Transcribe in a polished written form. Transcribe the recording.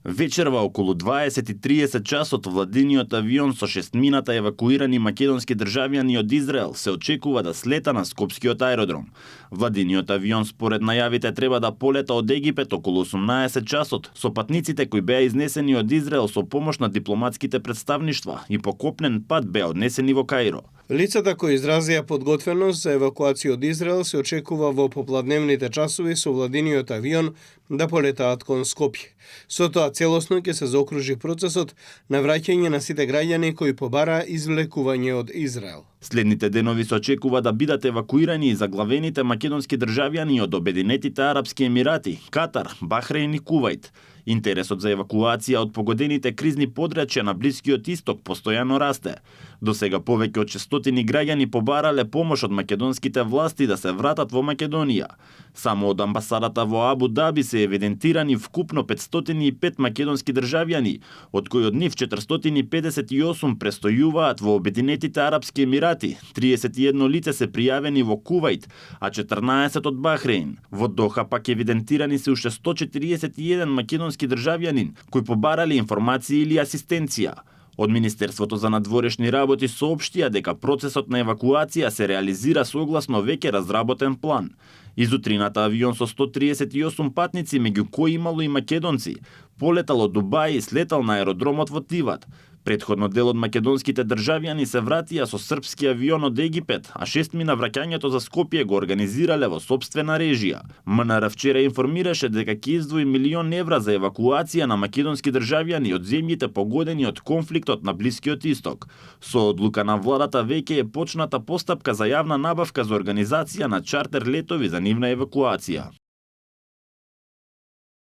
Вечерва околу 20:30 часот владиниот авион со 6 евакуирани македонски државјани од Израел се очекува да слета на Скопскиот аеродром. Владиниот авион според најавите треба да полета од Египет околу 18 часот со патниците кои беа изнесени од Израел со помош на дипломатските представништва и по копнен пат беа однесени во Каиро. Лицата кои изразија подготвеност за евакуација од Израел се очекува во попладневните часови со владиниот авион да полетаат кон Скопје. Со тоа целосно ќе се заокружи процесот на враќање на сите граѓани кои побараа извлекување од Израел. Следните денови се очекува да бидат евакуирани и заглавените македонски државјани од Обединетите Арапски Емирати, Катар, Бахрейн и Кувајт. Интересот за евакуација од погодените кризни подрачја на Блискиот Исток постојано расте. До сега повеќе од 600 граѓани побарале помош од македонските власти да се вратат во Македонија. Само од амбасадата во Абу Даби се евидентирани вкупно 505 македонски државјани, од кои од нив 458 престојуваат во Обединетите Арапски Емирати, 31 лице се пријавени во Кувајт, а 14 од Бахрейн. Во Доха пак евидентирани се уште 141 македонски државјанин кои побарале информации или асистенција. Од Министерството за надворешни работи соопштија дека процесот на евакуација се реализира согласно веќе разработен план. Изутрината авион со 138 патници, меѓу кои имало и македонци, полетал од Дубај и слетал на аеродромот во Тиват. Предходно дел од македонските државјани се вратија со српски авион од Египет, а 6 мина враќањето за Скопје го организирале во сопствена режија. МНР вчера информираше дека ќе издвои €1.000.000 за евакуација на македонски државјани од земјите погодени од конфликтот на Блискиот Исток. Со одлука на владата веќе е почната постапка за јавна набавка за организација на чартер летови за нивна евакуација.